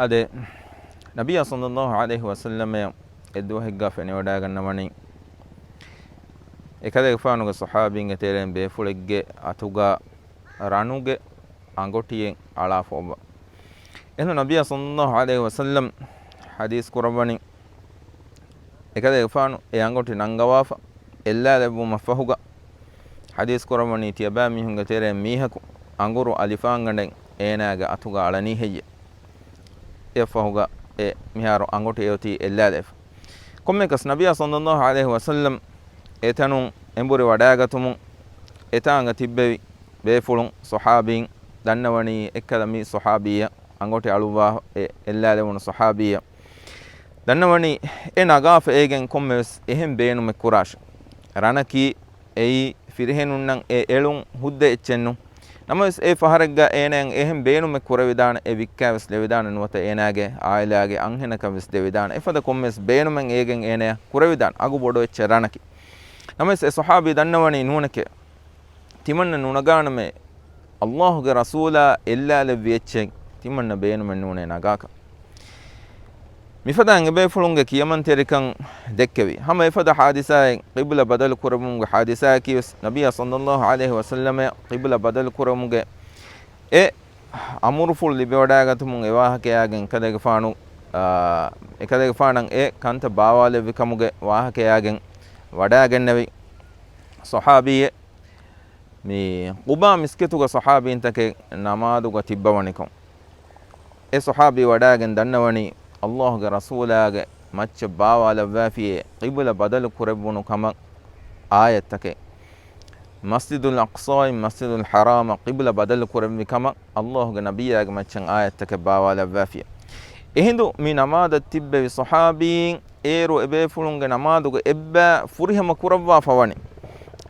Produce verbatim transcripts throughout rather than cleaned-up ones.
އަދި ނަބިއްޔާ ޞައްލައްލާހު ޢަލައިހި ވަސައްލަމައަށް އެއްދުވަހެއްގަ ފެނިވަޑައިގަންނަވަނީ، އެކަލޭގެފާނުގެ ޞަޙާބީންގެ ތެރެއިން ބޭފުޅެއްގެ އަތުގަ ރަނުގެ އަނގޮޓިއެއް އަޅާފަ އޮއްވާ. އެހެން ނަބިއްޔާ ޞައްލައްލާހު ޢަލައިހި ވަސައްލަމް ޙަދީޘް ކުރައްވަނީ، އެކަލޭގެފާނު އެ އަނގޮޓި ނަންގަވާފަ އެއްލާލެއްވުމަށްފަހުގަ، ޙަދީޘް ކުރައްވަނީ ތިޔަބައިމީހުންގެ ތެރެއިން މީހަކު އަނގުރު އަލިފާންގަނޑެއް އޭނާގެ އަތުގަ އަޅަނީ ހެއްޔެވެ؟ އެއަށްފަހުގަ އެ މިހާރު އަނގޮޓި އެއޮތީ އެއްލާލެވިފަ. ކޮންމެއަކަސް ނަބިއްޔާ ޞައްލައްލާހު ޢަލައިހި ވަސައްލަމް އެތަނުން އެނބުރި ވަޑާގަތުމުން އެތާނގަ ތިއްބެވި ބޭފުޅުން، ޞަޙާބީން ދަންނަވަނީ އެއްކަލަ މި ޞަޙާބީއަށް، އަނގޮޓި އަޅުއްވާ އެ އެއްލާލެވުނު ޞަޙާބީއަށް ދަންނަވަނީ އެ ނަގާފަ އޭގެން ކޮންމެވެސް އެހެން ބޭނުމެއް ކުރާށެ. ރަނަކީ އެއީ ފިރިހެނުންނަށް އެ އެޅުން ހުއްދަ އެއްޗެއްނު. ނަމަވެސް އެ ފަހަރެއްގަ އޭނައަށް އެހެން ބޭނުމެއް ކުރެވިދާނެ، އެ ވިއްކާވެސް ދެވިދާނެ، ނުވަތަ އޭނާގެ ޢާއިލާގެ އަންހެނަކަށް ވެސް ދެވިދާނެ. އެފަދަ ކޮންމެވެސް ބޭނުމެއް އޭގެން އޭނަޔަށް ކުރެވިދާނެ. އަގު ބޮޑު އެއްޗެއް ރަނަކީ. ނަމަވެސް އެ ޞަޙާބީ ދަންނަވަނީ ނޫނެކޭ. ތިމަންނަ ނުނަގާނަމޭ، ﷲ ގެ ރަސޫލާ އެއްލާލެއްވި އެއްޗެއް ތިމަންނަ ބޭނުމެއް ނޫނޭ ނަގާކަށް. މިފަދައިން އެބޭފުޅުންގެ ކިޔަމަންތެރިކަން ދެއްކެވި. ހަމަ އެފަދަ ޙާދިސާއެއް، ޤިބްލަ ބަދަލު ކުރެއްވުމުގެ ޙާދިސާއަކީ ވެސް، ނަބިއްޔާ ޞައްލައްލާހު ޢަލައިހި ވަސައްލަމައަށް ޤިބްލަ ބަދަލު ކުރެއްވުމުގެ އެ އަމުރުފުޅު ލިބިވަޑައިގަތުމުން އެ ވާހަކަޔާގެން އެކަލޭގެފާނު، އާ، އެކަލޭގެފާނަށް އެ ކަންތައް ބާވާލެއްވި ކަމުގެ ވާހަކަޔާގެން ވަޑައިގެންނެވި ޞަޙާބީއެއް. މި ޤުބާ މިސްކިތުގަ ޞަޙާބީންތަކެއް ނަމާދުގަ ތިއްބަވަނިކޮށް، އެ ޞަޙާބީ ވަޑައިގެން ދަންނަވަނީ، ﷲ ގެ ރަސޫލާގެ މައްޗަށް ބާވާލައްވާފިޔޭ، ޤިބުލަ ބަދަލު ކުރެއްވުނު ކަމަށް އާޔަތްތަކެއް، މަސްޖިދުލް އަޤްޞާއިން މަސްޖިދުލް ޙަރާމަށް ޤިބުލަ ބަދަލު ކުރެއްވި ކަމަށް ﷲ ގެ ނަބިއްޔާގެ މައްޗަށް އާޔަތްތަކެއް ބާވާލައްވާފިޔޭ. އެހިނދު މި ނަމާދަށް ތިއްބެވި ޞަޙާބީން އޭރު އެބޭފުޅުންގެ ނަމާދުގެ އެއްބައި ފުރިހަމަ ކުރައްވާފަ ވަނީ.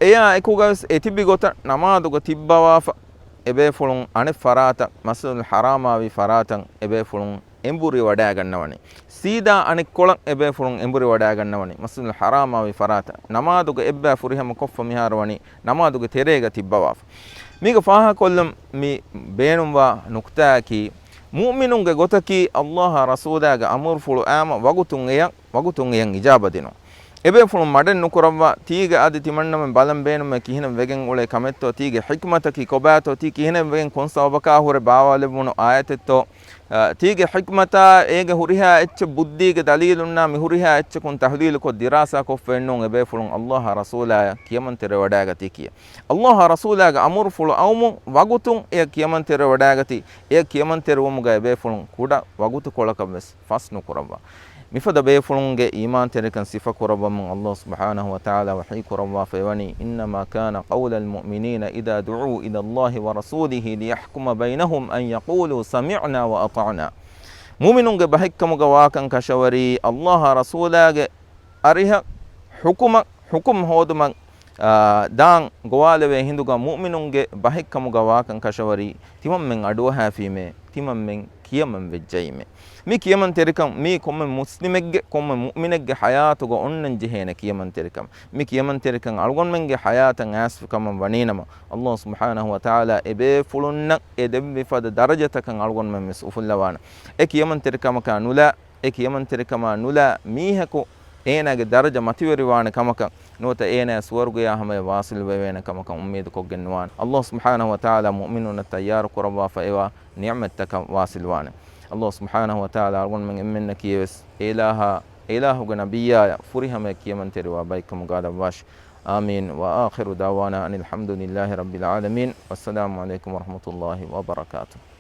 އެޔާ އެކުގަވެސް އެ ތިބި ގޮތަށް ނަމާދުގަ ތިއްބަވާފަ، އެބޭފުޅުން އަނެއް ފަރާތަށް، މަސްޖިދުލް ޙަރާމާވި ފަރާތަށް އެބޭފުޅުން އެނބުރި ވަޑައިގަންނަވަނީ. ސީދާ އަނެއްކޮޅަށް އެބޭފުޅުން އެނބުރި ވަޑައިގަންނަވަނީ، މަސްޖިދުލް ޙަރާމާވި ފަރާތަށް. ނަމާދުގަ އެއްބައި ފުރިހަމަ ކޮށްފަ މިހާރު ވަނީ ނަމާދުގެ ތެރޭގަ ތިއްބަވާފަ. މީގަ ފާހަގަކޮށްލަން މި ބޭނުންވާ ނުކުތާއަކީ، މުއުމިނުންގެ ގޮތަކީ، ﷲ އާ ރަސޫލާގެ އަމުރުފުޅު އާމަ ވަގުތުން އެޔަށް ވަގުތުން އެޔަށް އިޖާބަ ދިނުން. އެބޭފުޅުން މަޑެއް ނުކުރައްވާ، ތީގެ އަދި ތިމަންނަމެން ބަލަން ބޭނުމޭ ކިހިނެއް ވެގެން އުޅޭ ކަމެއްތޯ، ތީގެ ޙިކްމަތަކީ ކޮބާތޯ، ތީ ކިހިނެއް ވެގެން ކޮން ސަބަބަކާ ހުރެ ބާވާލެއްވުނު އާޔަތެއްތޯ، އަ، ތީގެ ޙިކްމަތާ އޭގެ ހުރިހާ އެއްޗެއް ބުއްދީގެ ދަލީލުންނާ މި ހުރިހާ އެއްޗަކުން ތަޙްލީލުކޮށް ދިރާސާކޮށްފައެއްނޫން އެބޭފުޅުން ﷲ އާ ރަސޫލާއަށް ކިޔަމަންތެރިވެވަޑައިގަތީކީ. ﷲ އާ ރަސޫލާގެ އަމުރުފުޅު އައުމުން ވަގުތުން އެޔަށް ކިޔަމަންތެރިވެވަޑައިގަތީ، އެޔަށް ކިޔަމަންތެރިވުމުގަ އެބޭފުޅުން ކުޑަ ވަގުތުކޮޅަކަށްވެސް ފަސް ނުކުރައްވާ. މިފަދަ ބޭފުޅުންގެ އީމާންތެރިކަން ސިފަކުރައްވަމުން ﷲ ސުބްޙާނަހު ވަތަޢާލާ ވަޙީ ކުރައްވާފައިވަނީ، إنما كان قول المؤمنين إذا دعوا إلى الله ورسوله ليحكم بينهم أن يقولوا سمعنا وأطعنا. މުއުމިނުންގެ ބަހެއްކަމުގަ ވާކަން ކަށަވަރީ، ﷲ އާ ރަސޫލާގެ އަރިހަށް ޙުކުމަށް، ޙުކުމް ހޯދުމަށް، އާ، ދާން ގޮވާލެވޭ ހިނދުގަ މުއުމިނުންގެ ބަހެއްކަމުގަ ވާކަން ކަށަވަރީ، ތިމަންމެން އަޑުއަހާފީމޭ، ތިމަންމެން ކިޔަމަންވެއްޖައީމޭ. މި ކިޔަމަންތެރިކަން މީ ކޮންމެ މުސްލިމެއްގެ، ކޮންމެ މުއުމިނެއްގެ ޙަޔާތުގަ އޮންނަން ޖެހޭނެ ކިޔަމަންތެރިކަން. މި ކިޔަމަންތެރިކަން އަޅުގަނޑުމެންގެ ޙަޔާތަށް އައިސްފި ކަމަށް ވަނީނަމަ، ﷲ ސުބްޙާނަހު ވަތަޢާލާ އެބޭފުޅުންނަށް އެ ދެއްވި ފަދަ ދަރަޖަތަކަށް އަޅުގަނޑުމެން ވެސް އުފުއްލަވާނެ. އެ ކިޔަމަންތެރިކަމަކާ ނުލާ، އެ ކިޔަމަންތެރިކަމާ ނުލާ މީހަކު އޭނާގެ ދަރަޖަ މަތިވެރިވާނެ ކަމަކަށް، ނުވަތަ އޭނާ ސުވަރުގެޔާ ހަމަޔަށް ވާސިލުވެވޭނެ ކަމަކަށް އުއްމީދުކޮށްގެން ނުވާނެ. ﷲ ސުބްޙާނަހު ވަތަޢާލާ މުއުމިނުންނަށް ތައްޔާރު ކުރައްވާފަ އެވާ ނިޢުމަތްތަކަށް ވާސިލުވާނެ. ﷲ ސުބްޙާނަހު ވަތަޢާލާ އަޅުގަނޑުމެން އެންމެންނަކީ ވެސް އެ އިލާހާ، އެ އިލާހުގެ ނަބިއްޔާޔަށް ފުރިހަމަޔަށް ކިޔަމަންތެރިވާ ބައެއްކަމުގަ ލައްވާށި. އާމީން. وآخر دعوانا أن الحمد لله رب العالمين. والسلام عليكم ورحمة الله وبركاته.